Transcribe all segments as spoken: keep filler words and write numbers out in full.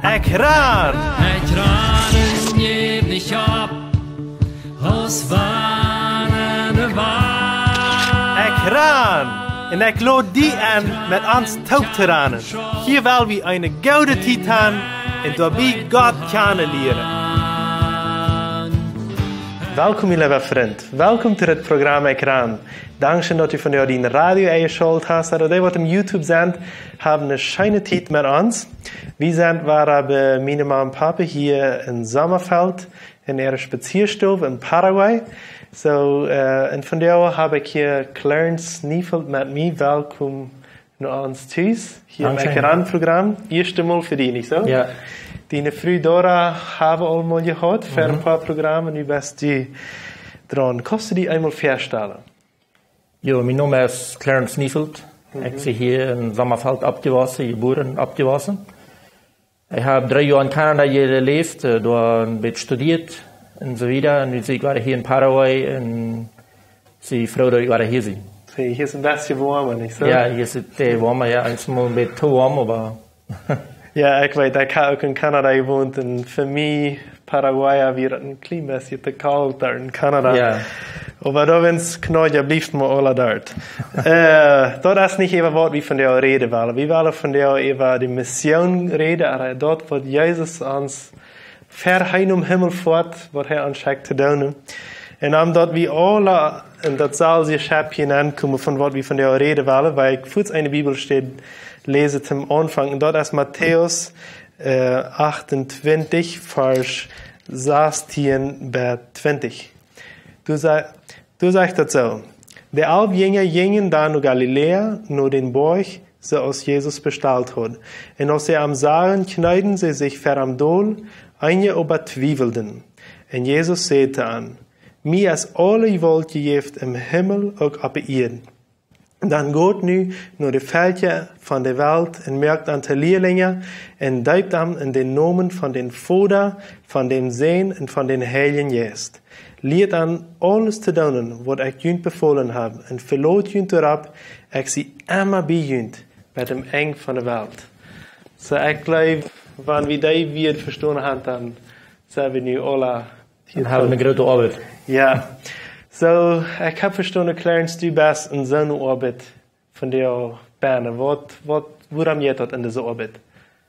Ekj ran! Ekj ran un jäw nich opp, aus wann de Wand. Ekj ran! Un ekj lod die enn, met ons toop to ranen. Hia well wie eene goode Tiet han un doabie Gott kjanen lieren. Welkom, mien leewa Frint. Welkom to dit Programm Ekj ran. Dankscheen, daut du vondoag dien Radio enjeschalt hast. Ooda dee, waut em YouTube sent, haben eene scheene Tiet met ons. Wie sent wada bie miene Mame un Pape hia en Sommerfeld, en äare Spazieastow en Paraguay. Soo, äh, un vondoag hab ekj hia Clarence Neufeld met mie. Welkom no ons tus, hia em Dankscheen. Ekj ran Programm. Ieeschte Mol fa die, nich soo? Jo. Diene Fru Dora hab wie aul mol jehaut, fa een Mhm. poa Programmen, nu best du draun. Kaust du die eemol väastalen? Jo, mien Nomen es Clarence Neufeld. Mhm. Ekj sie hia en Sommerfeld oppjewossen, jebuaren, oppjewossen. Ekj hab dree Joa en Kanada jeläft, äh, doa een bät studieet un soo wieda. Un nu sie ekj wada hia en Paraguay un sie froo, daut ekj wada hia sie. See, hia es een bät woama, nich soo? Jo, hia es et, äh, woama, jo, eensmol een bät too woam, oba Jo, ekj weet, ekj hab uk en Kanada jewont un fa mie, Paraguay, wia daut een kjlien bät too kolt doa en Kanada. Jo. Oba doawäajen kjnauja blift mau aula doa. Äh, daut es nich äwa waut wie vondoag räden wellen. Wie wellen vondoag äwa de Mission räden, ooda daut, waut Jesus ons ver hee nom Himmel foat, waut hee ons schekjt to doonen. Un om daut wie aula en daut selwje Schepp nenkomen, von waut wie vondoag räden wellen, well ekj fuaz eene Bibelstäd läsen toom Aunfank. Un daut es Matäus, äh, achtuntwintich, Varsch sastieen bat twintich. Doa sa-, doa sajcht daut soo: De alf Jinja jinjen dan no Galiläa, no dän Boajch, soo aus Jesus bestalt haud. Un aus see am sagen, kjneeden see sikj ver am dol, eenje oba twiewelden. Un Jesus säd to an: Mie es aule Jewault jejäft em Himmel uk oppe Ieed. Dan got nu no de Velkja von de Welt un moakt an to Lielinja un deept an en dän Nomen von dän Voda, von dän Sän un von dän Heiljen Jeist. Lieet an aules to doonen, waut ekj junt befolen hab, un velot junt doaropp, ekj sie emma bie junt, bat dem Enj von de Welt. Soo, ekj jleew, wan wie dee Wieed vestonen haben, dan sent wie nu aula Dan haben wie eene groote Oabeit. Jo. Soo, ekj hab vestonen, Clarence, du best en soone Oabeit vondoag bennen. Waut, waut, wuarom jeit daut en dise Oabeit?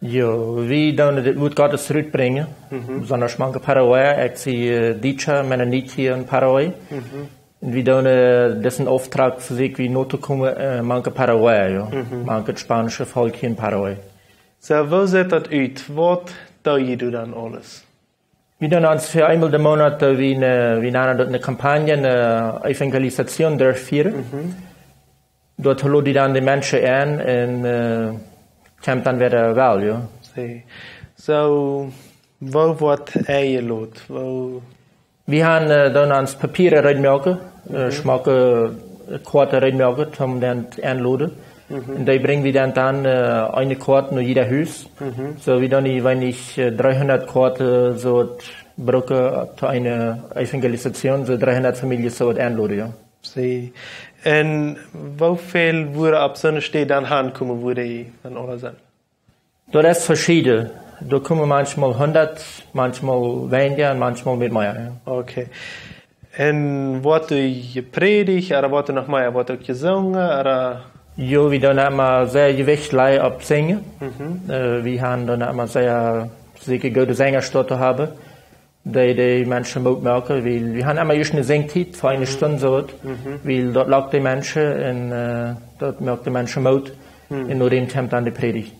Jo, wie doonen dit Wuat Gottes rutbrinjen, Mhm. besonda mank Paraguay. Ekj sie, äh, Dietscha, Mennonit hia en Paraguay. Mhm. Un wie doonen, äh, disen Auftrag fa sikj, wie no to komen, äh, mank Paraguay, jo. Mhm. Mank daut spaunsche Volkj hia en Paraguay. Soo, woo sitt daut ut? Waut doo jie dan aules? Wie doonen ons fa eemol de Moonat, äh, wie eene, wie nanen daut eene Kampagne, eene Evangelisation derchfieren. Mhm. Doa loden wie dan de Menschen en un, äh, kjemt dan wäa well, jo. See. Soo, woo woat enjelot? Woo Wie haben, äh, dan ons Papieren reed moaken, äh, Mhm. schmocke, äh, Koaten reed moaken, om dan enloden. Mhm. Un dee brinjen wie dan, dan, äh, eene Koat no jieda Hus. Mhm. Soo, wie doonen dee, wan ekj, äh, dreehundat Koaten, soo waut brucken, äh, to eene Evangelisation, soo dreehundat Famieljes, soo waut enloden, jo. See. Un woo väl woaren opp soone Städ dan hankomen, wua dee dan aula sent? Daut es veschieden. Doa komen maunchmol hundat, maunchmol weinja un maunchmol met mea, jo. Okay. Un woat doa jeprädicht, ooda woat doa noch mea, woat uk jesungen, ooda? Jo, wie doonen emma sea Jewicht lajen opp sinjen. Mhm. Äh, wie haben dan emma sea, secha goode Senja doa to haben, dee de Menschen Moot moaken, wiels wie haben emma ieescht eene Singtiet von eene Mhm. Stund soo waut, Mhm. wiels daut lockt de Menschen un, äh, daut moakt de Menschen Moot Mhm. un no däm kjemt dan de Prädicht.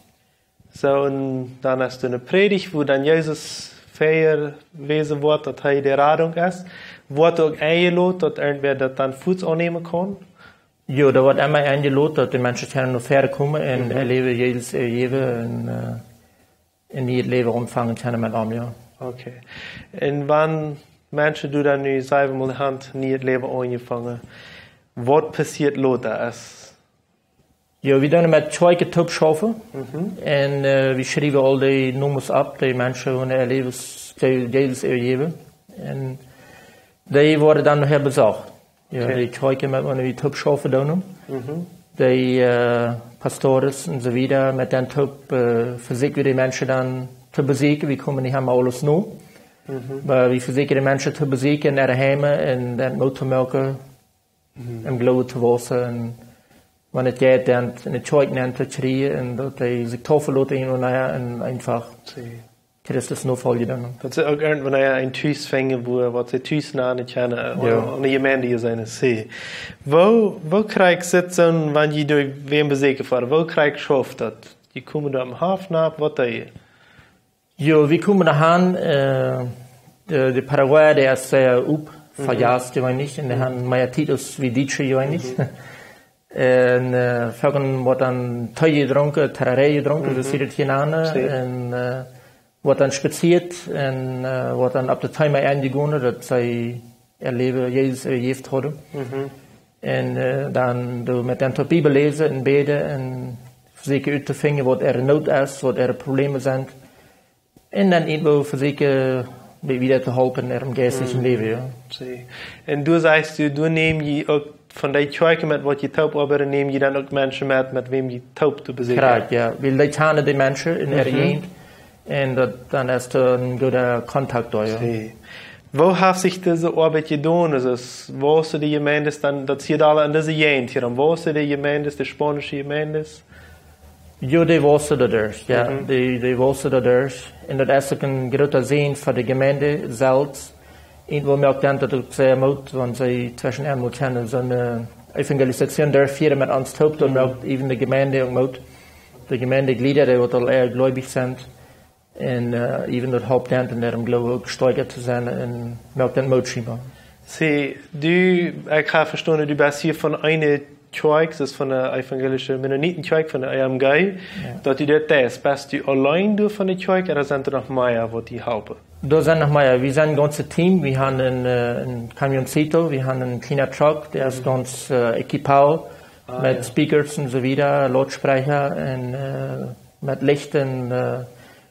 Soo, un dan es doa eene Prädicht, wua dan Jesus väajewäsen woat, daut hee de Radunk es. Woat uk enjelot, daut irjentwäa daut dan fuaz aunnämen kaun? Jo, doa woat emma enjelot, daut de Menschen kjennen no väaren komen un Mhm. äa Läwen Jesus äwjäwen un, äh, en nieet Läwen aunfangen kjennen met am, jo. Okay. Un wan Menschen doonen dan nu, saj wie mol, haben nieet Läwen aunjefongen, waut passieet lota es? Jo, wie doonen met Kjoakjen toop schaufen. Mhm. Un, äh, wie schriewen aul de Nomes opp, de Menschen, waut äa Läwen, de, de äa Läwen äwjäwen. Un dee woaren dan nohäa besocht. Jo, Okay. de Kjoakjen met waut wie toop schaufen doonen. Mhm. De, äh, Pastoren un soo wieda, met dän toop, äh, vesäkjen wie de Menschen dan to besieekjen. Wie komen nich emma aules no. Mhm. Oba wie vesieekjen de Menschen to besieekjen en äare Heime un dan Moot to moaken, mhm, em Gloowen to wausen. Un wan et jeit, dan en de Kjoakj nenn to kjrieen un daut dee sikj taufen loten un, naja, un eefach, see, Christus nofoljen dan. Daut see uk irjentwan, naja, een Tus finjen, wua, waut see Tus nanen kjennen, jo, ooda ne Jemeent sennen, see. Woo, woo krakjt sitt soon, wan jie doa wäm besieekjen foaren? Woo krakjt schauft daut? Jie komen doa aum Hoff nopp, waut deed jie? Jo, wie komen doa han, äh, de, de Paraguaya, dee es sea op, mhm, fa Jast jeweenlich, un dee, mhm, han mea Tiet aus wie Dietsche jeweenlich. Mhm. Un, äh, foaken woat dan Tee jedrunken, Tereré jedrunken, mhm, soo aus see daut hia nanen. See. Un, äh, woat dan spazieet un, äh, woat dan opp daut Thema enjegonen, daut see äa Läwen Jesus äwajäft hauden. Mhm. Un, äh, dan doa met an de Bibel läsen un bäden un vesieekjen uttofinjen, waut äare Noot es, waut äare Probleme sent. Un dan irjentwoo vesieekjen, wie wieda to halpen en äarem jeistlichen, mm, Läwen, jo. See. Un du sajchst, du, du näm jie uk von dee Kjoakjen met waut jie toop oabeiden, näm jie dan uk Menschen met, met wäm jie toop to besieekjen? Krakjt, jo. Wie leiden de Menschen en äare, mhm, Jäajent. Un daut, dan es doa een gooda Kontakt doa, jo. See. Woo haft sikj dise Oabeit jedonen? Aulsoo, wausen de Jemeenten dan, daut see aula en dise Jäajent hia, dan wausen de Jemeenten, de spaunische Jemeenten? Jo, dee wausen doaderch, jo. Mhm. Dee, dee wausen doaderch. Un daut es uk een groota Säajen fa de Jemeent selfst. Irjentwoo moakt dan daut uk sea Moot, wan see tweschen eemol kjennen soone Evangelisation derchfieren met ons toop, daut, mhm, moakt äwen de Jemeent uk Moot. De Jemeentejlieda, dee waut aul ea gleubich sent. Un, äh, äwen daut halpt dan en äarem Gloowen uk stoakja to sennen un moakt dan Moot scheinboa. See, du, ekj hab vestonen, du best hia von eene Kjoakj, daut es von de evangelische Mennonitenkjoakj, von de E M G, jo, daut du daut deist. Best du auleen doa von de Kjoakj, ooda sent doa noch mea, waut die halpen? Doa sent noch mea. Wie sent een gaunzet Team. Wie haben een, äh, een camioncito, wie haben een kjlienen Truck, dee es, mhm, gaunz, äh, equipado, ah, met, jo, Speakers un soo wieda, Lautsprecha un, äh, met Licht un, äh,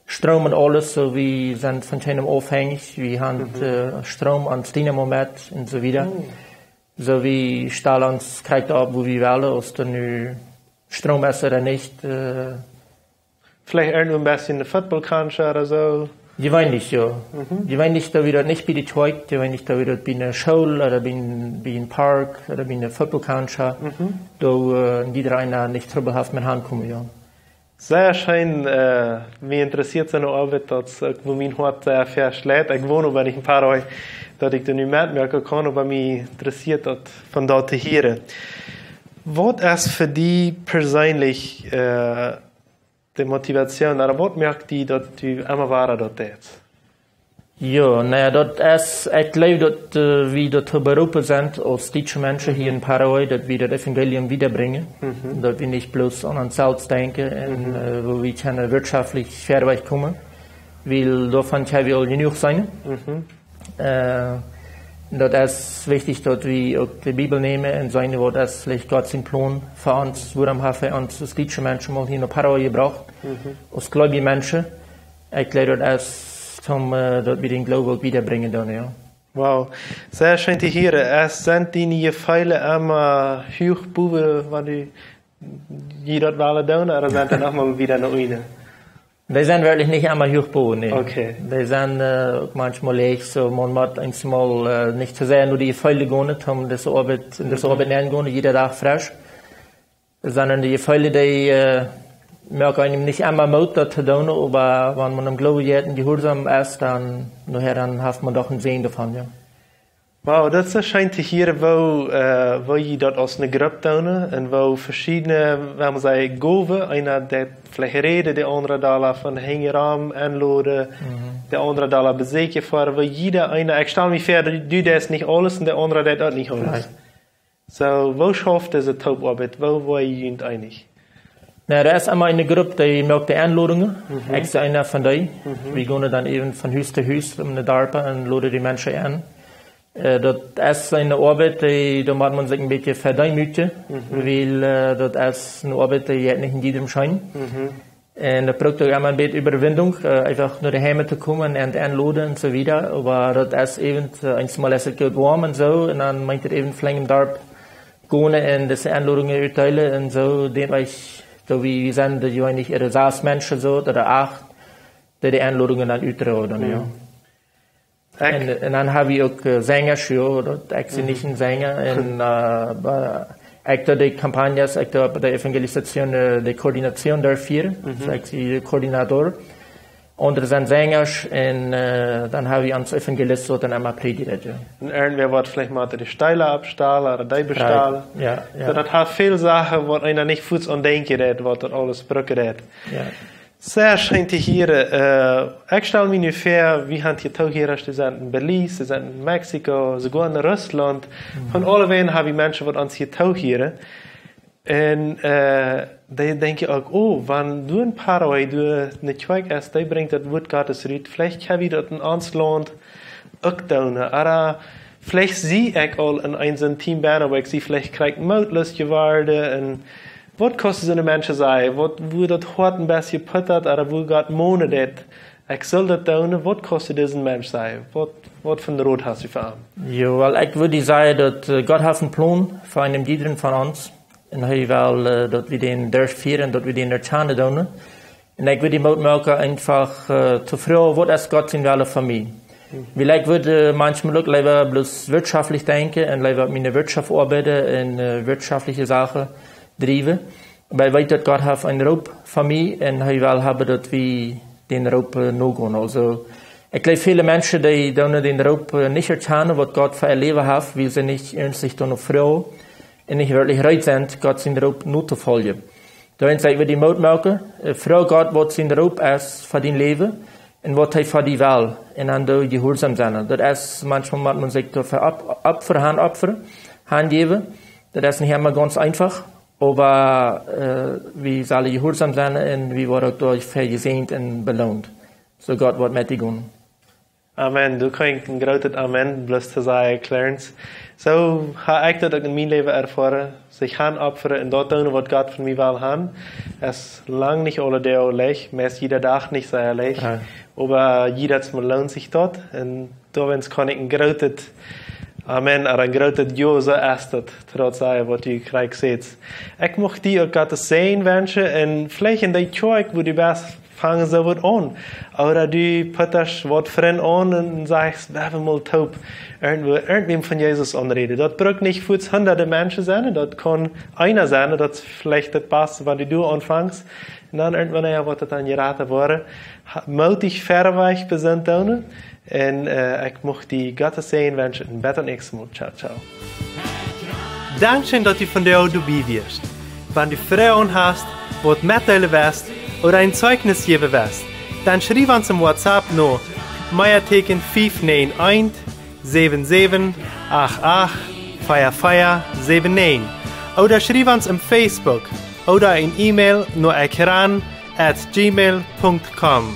Stroom un aules, soo wie sent von kjeenem aufhenjich. Wie haben, mhm, äh, Stroom aun Dynamo met un soo wieda. Oh. Soo wie stalen ons krakjt opp, woo wie wellen, aus doa nu Stroom es ooda nich, äh. Veleicht irjentwoo een bät eene Footballkancha ooda soo. Jeweenlich, jo. Mhm. Jeweenlich doo wie daut nich bie de Kjoakj, jeweenlich doo wie daut bie eene School ooda bie een, bie een Park ooda bie eene Footballkancha. Mhm. Doa, äh, jieda eena nich Trubbel haft met hankomen, jo. Sea scheen, äh, mie interessieet soone Oabeit, daut es uk, wua mien Hoat sea fa schleit. Ekj won oba nich en Paraguay, daut ekj doa nu metmoaken kaun, oba mie interessieet daut von doa to hieren. Waut es fa die perseenlich, äh, de Motivation, ooda waut moakt die, daut du emma wada daut deist? Jo, na jo, daut es, ekj jleew daut, äh, wie doatoo beroopen sent, aus dietsche Menschen hia, mhm, en Paraguay, daut wie daut Evangelium wiedabrinjen, mhm, daut wie nich bloos aun ons selfst denkjen un, mhm, äh, woo wie kjennen wirtschaftlich wieda wajchkomen, wiels doavon kjenn wie aul jenuach sennen. Mhm. Äh, daut es wichtich, daut wie uk de Bibel nämen un seenen, waut es veleicht Gott sien Plon fa ons, wuarom haft hee ons aus dietsche Menschen mol hia no Paraguay jebrocht, mhm, aus gleubje Menschen. Ekj jleew, daut es, om, äh, daut wie dän Gloowen uk wiedabrinjen dan, jo. Wow, sea scheen to hieren. Es, sent diene Jefeelen emma huach bowen, wan du, jie daut wellen doonen, ooda sent dee noch mol wieda no unjen? Dee sent werkjlich nich emma huach bowen, nä. Okay. Dee sent, äh, uk maunchmol läach, soo, maun mott eemol, äh, nich too sea no de Jefeelen gonen, om dise Oabeit, en dise, mhm, Oabeit nenn gonen, jieda Dach fresch. Sonda de Jefeelen, dee, äh, moaken eenem nich emma Moot, daut to doonen, oba wan maun em Gloowen jeit un jehuarsom es, dan, nohäa, dan haft maun doch een Säajen doavon, jo. Wow, daut es soo scheen to hieren, woo, äh, woo jie daut aus eene Grupp doonen un woo veschiedne, wan maun sajcht, Gowen, eena deit veleicht räden, de aundra doa von hinjaraun enloden, mhm, de aundra doa besieekjen foaren, woo jieda eena, ekj stal mie väa, du, du deist nich aules un de aundra deit uk nich aules. Right. Soo, woo schauft dise Toopoabeit? Woo woa jie junt eenich? Na, doa es emol eene Grupp, dee moakt de Enlodungen. Mhm. Ekj sie eena von dee. Mhm. Wie gonen dan äwen von Hus to Hus en de Darpa un loden de Menschen en. Äh, daut es eene Oabeit, dee, doa mott maun sikj een bät vedeemootjen, mhm, wiels, äh, daut es eene Oabeit, dee jeit nich en jiedem scheen. Mhm. Un daut brukt uk emma een bät Äwawindunk, äh, eefach no de Heime to komen un enloden un soo wieda. Oba daut es äwen, äh, eenjemol es et goot woam un soo, un dan meent et äwen veleicht em Darp gonen un dise Enlodungen utdeelen un soo, denkj ekj, soo wie, wie sent doa jeweenlich ea sas Menschen soo, ooda acht. dee de Enlodungen dan utdroagen, jo. Ekj- Un, un dan hab wie uk, äh, Senjasch, jo, daut, ekj sie nich een Senja. Un, äh, oba ekj doo de Campañas, ekj doo de Evangelisation, äh, de Koordination doafäa. Mhm. Soo ekj sie de Koordinator. Aundre sent Senjasch un, äh, dan hab wie ons Evangelist, waut dan emma prädicht, jo. Un irjentwäa woat veleicht mol de Steela oppstalen ooda dee bestalen. Right. Jo, jo. Soo, daut haft väl Sachen, waut eena nich fuaz aun denkjen deit, waut daut aules brucken deit. Jo. Sea scheen to hieren. Äh, ekj stal mie nu väa, wie haben hia Toohierasch, dee sent en Belize, dee sent en Mexiko, soogoa en Russlaunt. Mhm. Von aule Wäaj haben wie Menschen, waut ons hia toohieren. Un, äh, dee denkjen uk, oh, wan doa en Paraguay, doa ne Kjoakj es, dee brinjt daut Wuat Gottes rut. Veleicht kjenn wie daut en ons Launt uk doonen. Ooda veleicht sie ekj aul en een soon Team bennen, oba ekj sie veleicht krakjt mootloos jeworden. Un waut kaust du soone Menschen sajen, waut, wua daut Hoat een bät putat, ooda wua Gott monen deit, ekj saul daut doonen, waut kaust du disen Mensch sajen? Waut, waut fa een Rot hast du fa am? Jo, well, ekj wudd sajen, daut, äh, Gott haft een Plon fa eenen jiedren von ons. Un hee well, äh, daut wie dän derchfieren, daut wie dän erkjanen doonen. Un ekj wudd dee Moot moaken, eefach, äh, to froagen, waut es Gott sien Wellen fa mie? Mhm. Wiels ekj wudd, äh, maunchmol uk leewa bloos wirtschaftlich denkjen un leewa miene Wirtschaft oabeiden un, äh, wirtschaftliche Sachen driewen. Oba ekj weet, daut Gott haft een Roop fa mie un hee well haben, daut wie dän Roop, äh, nogonen. Aulsoo, ekj jleew, väle Menschen, dee doonen dän Roop, äh, nich erkjanen, waut Gott fa äa Läwen haft, wiels see nich iernstlich doano froagen un nich werkjlich reed sent, Gott sien Roop notofoljen. Doawäajen saj ekj, ekj wudd dee Moot moaken, äh, froag Gott, waut sien Roop es fa dien Läwen un waut hee fa die well. Un dan doo jehuarsom sennen. Daut es, maunchmol mott maun sikj doafäa op-, opfren, hanopfren, hanjäwen. Daut es nich emma gaunz eefach, oba, äh, wie sellen jehuarsom sennen un wie woaren uk doafäa jesäajent un beloont. Soo Gott woat met die gonen. Amen. Doa kaun ekj een grootet Amen bloos to sajen, Clarence. Soo hab ekj daut uk en mien Läwen erfoaren. Sikj hanopfren un daut doonen, waut Gott von mie well haben, es lang nich aule Doag leicht, meist jieda Dach nich sea leicht. Jo. Oba jiedatsmol loont sikj daut. Un doawäajen kaun ekj een grootet Amen, ooda een grootet Jo, soo es daut, trotz aul waut du kjrichst. Ekj mucht die uk Gott sienen Säajen wenschen un veleicht en dee Kjoakj, wua du best, fang soo waut aun. Ooda du putst waut Frind aun un sajchst, wie haben mol toop irjentwua, irjentwäm von Jesus aunräden. Daut brukt nich fuaz hunderte Menschen sennen, daut kaun eena sennen, daut es veleicht daut baste, wan du doa aunfangst. Un dan irjentwan, jo, woat daut dan jrata woaren. Ha-, mootich verwoats besennen doonen. Un, äh, ekj mucht die Gott sienen Säajen wenschen un bat daut näakjste Mol. Ciao, ciao. Dankscheen, daut du vondoag doabie wieescht. Wan du Froagen hast, waut metdeelen west ooda een Zeichnis jäwen west, dan schriew ons em WhatsApp no Meateken fief näajen eent, säwen säwen acht acht, vea vea säwen näajen. Ooda schriew ons em Facebook ooda een E-Mail no ekran at gmail punkt com.